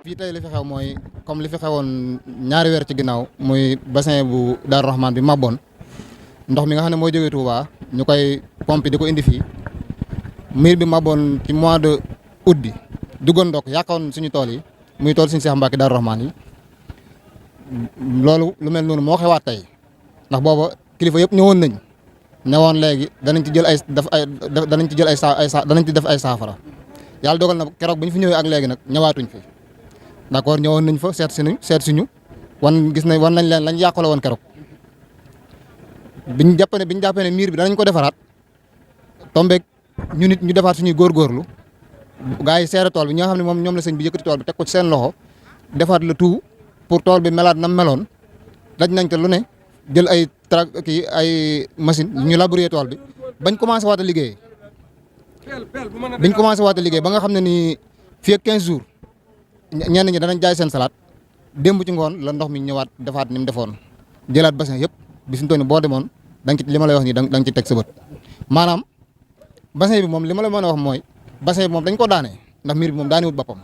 fii tey li fi xew mooy comme li fi xewoon ñaari weer ci ginnaaw muy bassin bu Darou Rahman bi mabboon ndox mi nga xam ne mooy jógee Touba ñu koy pompe di ko indi fii miir bi mabboon ci mois de août bi duggoon ndox yàqoon suñu tool yi muy tool suñu Cheikh Mbacke Darou Rahman yi loolu lu mel noonu moo xewaat tey ndax booba kilifa yëpp ñëwoon nañ ñëwoon léegi danañ ci jël ay danañ ci jël danañ ci def ay saafara yàlla dogal na keroog bu ñu fi ñëwee ak léegi nag ñëwaatuñ fi d'accord ñëwoon nañ fa seet si ñu wan gis nañ wan nañ leen lañ yàqule woon keroog biñ jàppee ne miir bi danañ ko defaraat tombeeg ñu nit ñu defaat suñuy góorgóorlu gaa yi seere tool bi ñi nga xam ne moom ñoom la sëñ bi yëkkati tool bi teg ko ci seen loxo defaat le tout pour tool bi melaat nam meloon daj nañ te lu ne jël ay ay machine ñu labourer tool bi bañ commencé waat a liggéey ba nga xam ne nii fii ak 15 jours ñenn ñi danañ jaay seen salaat démb ci ngoon la ndox mi ñëwaat defaat ni mu defoon jëlaat bassin yëpp bi fi mu toll nii boo demoon da nga ci li ma lay wax nii da nga ci teg sa bët maanaam bassin bi moom li ma la mën a wax mooy bassin bi moom dañ ko daane ndax miir bi moom daanewut boppam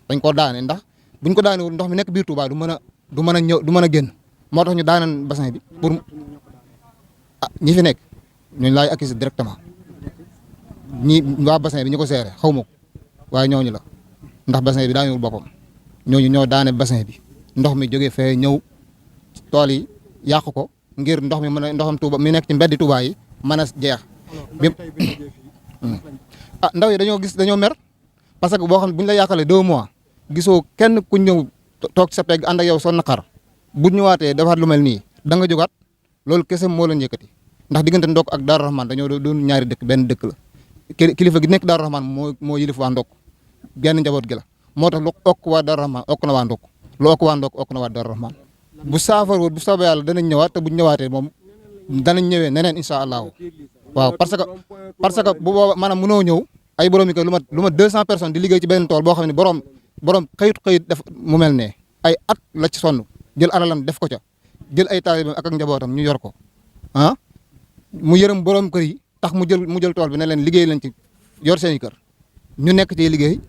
dañ ko daane ndax buñ ko daanewut ndox mi nekk biir Touba du mën a génn moo tax ñu daaneen bassin bi pour ñi fi nekk ñooñu laay accuser directement ñi waa bassin bi ñu ko seere xaw ma ko waaye ñooñu la ndax bassin bi daanewul boppam ñooñu ñoo daane bassin bi ndox mi jógee fee ñëw tool yi yàq ko ngir ndox mi mën a ndoxam Touba mi nekk ci mbeddi Touba yi mën a jeex bi ndaw yi dañoo mer parce que boo xam ne bu ñu la yàqalee 2 mois gisoo kenn ku ñëw toog sa pegg ànd ak yow soo naqar bu ñëwaatee defaat lu mel nii da nga jógaat loolu kese moo leen yëkkati ndax diggante Ndok ak Darou Rahman dañoo doon ñaari dëkk benn dëkk la kilifa gi nekk Darou Rahman moo yilif waa Ndok genn njaboot gi la moo tax lu okk waa Darou Rahman okk na waa Ndok lu okk waa Ndok okk na waa Darou Rahman bu saafaroo bu soobee yàlla danañ ñëwaat te bu ñëwaatee moom danañ ñëwee neneen incha allahu waaw parce que bu booba maanaam mënoo ñëw ay borom yi ko lu ma 200 personnes di liggéey ci benn tool boo xam ne borom xëyit def mu mel ne ay at la ci sonn jël alalam def ko ca jël ay taalibeem ak njabootam ñu yor ko mu yërëm borom kër yi tax mu jël tool bi ne leen liggéey lañ ci yor seen i kër ñu nekk ci liggéey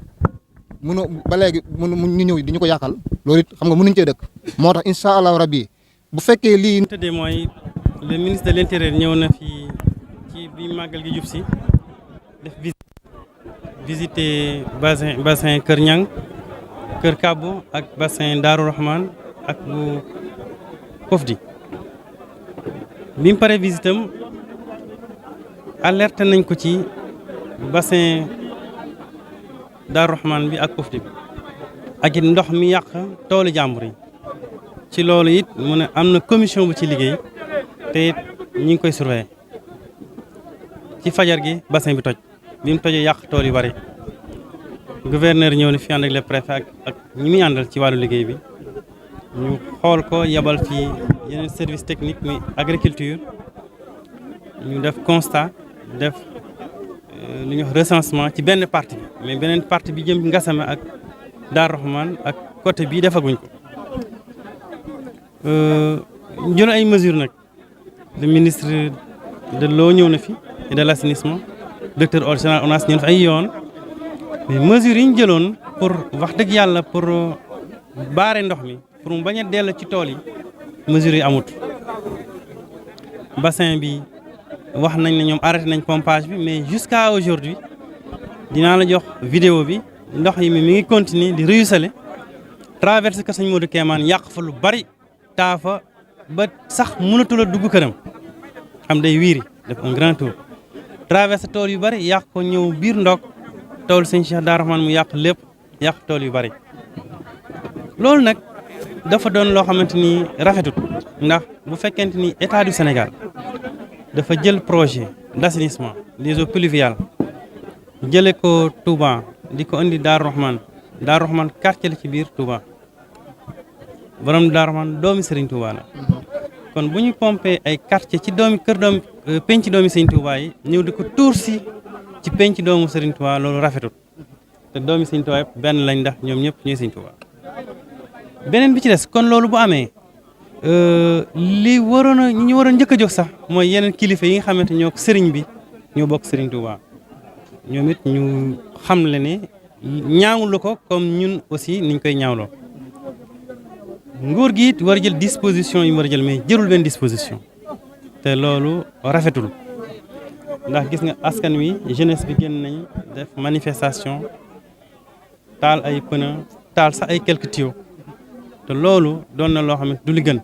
mënoo ba léegi ñu ñëw di ñu ko yàqal loolu it xam nga mënuñ cee dëkk moo tax incha allahu rabbi bu fekkee lii. tëddee mooy le ministre de l'intérieur ñëw na fii ci bi màggal gi jub si def visiter bassin Kër Ñang Kër Kabo ak bassin Darou Rahman ak bu Pofdi bi mu paree visitam alerte nañ ko ci bassin Darou Rahman bi ak Pofdi bi ak it ndox mi yàq toolu jàmbur yi ci loolu it mu ne am na commission bu ci liggéey te it ñi ngi koy surveiller ci fajar gi bassin bi toj bi mu tojee yàq tool yu bari gouverneur ñëw na fi ànd ak le préfet ak ñi muy àndal ci wàllu liggéey bi ñu xool ko yebal fii yeneen service technique muy agriculture ñu def constat def lu ñuy wax recensement ci benn partie bi mais beneen partie bi jëm Ngassame ak Darou Rahman ak côté bii defaguñ ko jël ay mesures nag le ministre de l'eau ñëw na fi et de l'assainissement directeur général ONAS ñëw na fi ay yoon mais mesures yi ñu jëloon pour wax dëgg yàlla pour baare ndox mi pour mu bañ a dellu ci tool yi mesures yi amut bassin bi wax nañ ne ñoom arrêté nañ pompage bi mais jusqu'à aujourd'hui dinaa la jox vidéo bi ndox yi mi ngi continuer di ruisseler traversé ko Sëñ Modou Kéemaan yàq fa lu bari taafa ba sax mënatul a dugg këram am day wiiri def un grand tour traversé tool yu bari yàq ko ñëw biir Ndok tool Sëñ Cheikh Darou Rahman mu yàq lépp yàq tool yu bari loolu nag dafa doon loo xamante ni rafetut ndax bu fekkente ni état du Sénégal dafa jël projet d'assainissement des eaux pluviales jële ko Touba di ko indi Darou Rahman quartier la ci biir Touba borom Darou Rahman doomi Serigne Touba la kon bu ñu pompé ay quartier ci penc doomi Serigne Touba yi ñëw di ko tuur si ci penc doomu Serigne Touba loolu rafetut te doomi Serigne Touba yëpp benn lañ ndax ñoom ñëpp ñooy Serigne Touba beneen bi ci des kon loolu bu amee li ñu waroon njëkk a jóg sax mooy yeneen kilifa yi nga xamante ñoo sëriñ bi ñoo bokk Serigne Touba ñoom it ñu xam le ne ñaawlu ko comme ñun aussi niñ koy ñaawloo nguur gi it war a jël disposition yi mu war a jël mais jërul benn disposition te loolu rafetul ndax gis nga askan wi jeunesse bi génn nañ def manifestation taal ay pneu taal sax ay quelques tuyaux te loolu doon na loo xam ne du li gën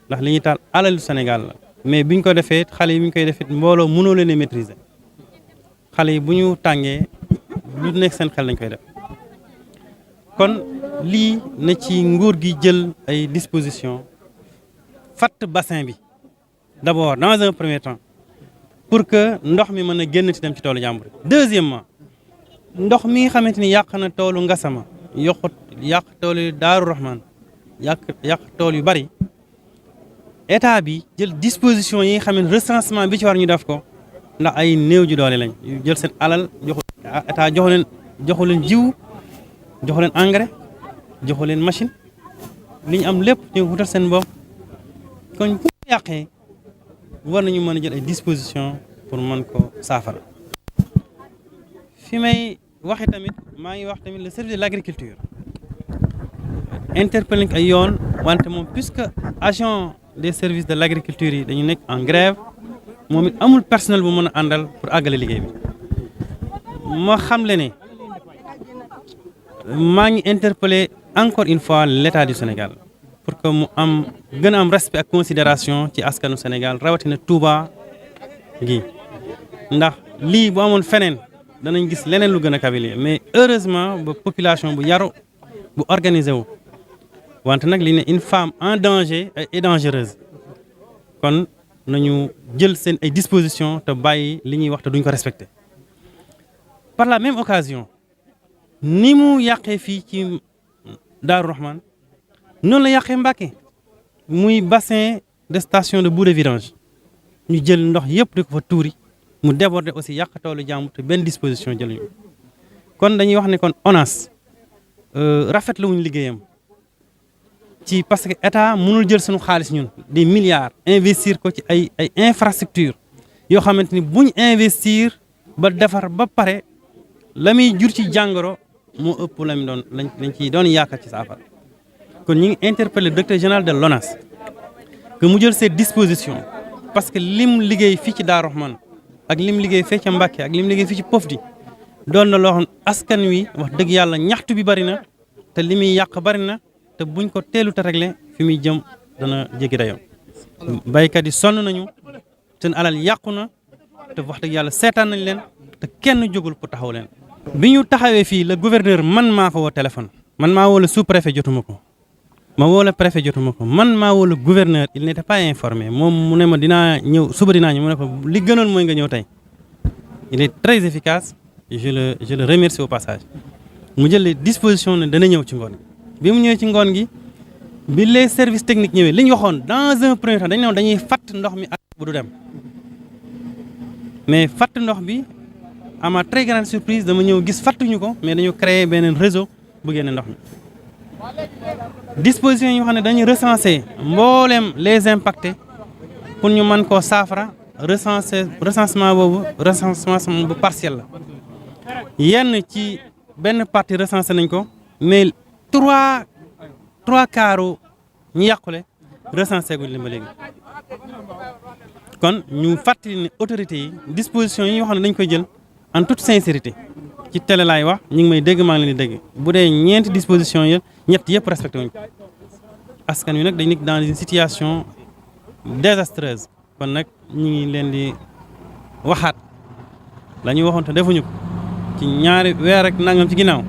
ndax li ñuy taal alalu Sénégal la mais biñ ko defee xale yi bi ñu koy defee mbooloo mënoo leen a maîtriser xale yi bu ñu tàngee lu nekk seen xel lañ koy def kon lii na ci nguur gi jël ay dispositions fatt bassin bi d'abord dans un premier temps pour que ndox mi mën a génn ci dem ci toolu jàmbur. Deuxièmement ndox mi nga xamante ni yàq na toolu Ngasama yàq toolu Daaru Rahman yàq tool yu bari état bi jël disposition yi nga xam ne recensement bi ci war ñu def ko ndax ay néew ji doole lañ jël seen alal état joxu leen jiw joxu leen engrais joxu leen machine li ñu am lépp ñu wutal seen bopp kon bu yàqee war nañu mën a jël ay dispositions pour mën ko saafara. fi may waxee tamit maa ngi wax tamit le service de l'agriculture interpellé ay yoon wante moom puisque agent des services de l'agriculture yi dañu nekk en grève moom it amul personnel bu mën a àndal pour àggale liggéey bi ma xam le ne maa ngi interpellé encore une fois l'État du Sénégal pour que mu am gën a am respect ak considération ci askanu Sénégal rawatina Touba gi ndax lii bu amoon feneen danañ gis leneen lu gën a kabili mais heureusement ba population bu yaru bu organisé wu wante nag li ne une femme en danger est dangereuse kon nañu jël seen ay dispositions te bàyyi li ñuy wax te duñ ko respecté par la même occasion ni mu yàqee fii ci Daaru Rahman noonu la yàqee Mbacké muy bassin de station de boue de vidange ñu jël ndox yëpp di ko fa tuuri mu déborder aussi yàq toolu jàmbur te benn disposition jëluñu kon dañuy wax ne kon ONAS rafetlu wuñ liggéeyam ci parce que état mënul jël suñu xaalis ñun des milliards investir ko ci ay infrastructure yoo xamante ni buñ investir ba defar ba pare la muy jur ci jàngoro moo ëpp lañ ciy doon yaakaar ci saafara kon ñi ngi interpellé directeur général de l'ONAS que mu jël ces dispositions parce que lim liggéey fii ci Daaru Rahman ak lim liggéey fee ca Mbacké ak lim liggéey fii ci Pofdy doon na loo xam askan wi wax dëgg yàlla ñaxtu bi bari na te li muy yàq bari na te buñ ko teelu te réglé fi muy jëm dana jéggi dayoo baykat yi sonn nañu seen alal yàqu na te wax dëgg yàlla seetaan nañ leen te kenn jógul pour taxaw leen. bi ñu taxawee fii le gouverneur man maa ko woo téléphone man maa woo le sous-préfet jotuma ko ma woo le préfet jotuma ko man maa woo le gouverneur il n'était pas informé moom mu ne ma dinaa ñëw suba dinaa ñëw mu ne ko li gënoon mooy nga ñëw tey il est très efficace je le remercie au passage mu jël les dispositions ne dana ñëw ci ngoon bi mu ñëwee ci ngoon gi bi les services techniques ñëwee li ñu waxoon dans un premier temps dañu ne dañuy fatt ndox mi ak bu du dem mais fatt ndox bi à ma très grande surprise dama ñëw gis fattuñu ko mais dañu créer beneen réseau bu génne ndox mi dispositions yi nga xam ne dañuy recenser mbooleem les impactés pour ñu mën koo saafara recensement boobu recensement bu partiel la yenn ci benn partie recensé nañ ko mais trois quarts ñu yàqule recensé guñ leen ba léegi kon ñu fàttali ne autorités yi dispositions yi ñu wax ne dañ koy jël en toute sincérité ci télé laay wax ñu ngi may dégg maa ngi leen di dégg bu dee ñeenti dispositions yi ñett yëpp respecté wuñ ko askan wi nag dañ nekk dans une situation désastreuse kon nag ñu ngi leen di waxaat la ñu waxoon te defuñu ko ci ñaari weer rek nangam ci ginnaaw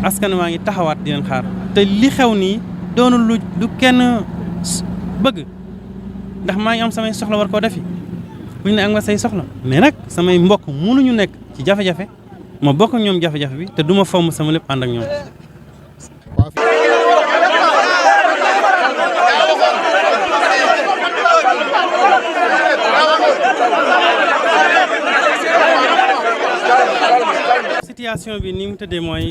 askan waa ngi taxawaat di leen xaar te li xew nii doonul lu kenn bëgg ndax maa ngi am samay soxla war koo defi ku ñu ne ak nga say soxla mais nag samay mbokk mënuñu nekk ci jafe-jafe ma bokk ak ñoom jafe-jafe bi te duma fomm sama lépp ànd ak ñoom. situation bi ni mu tëddee mooy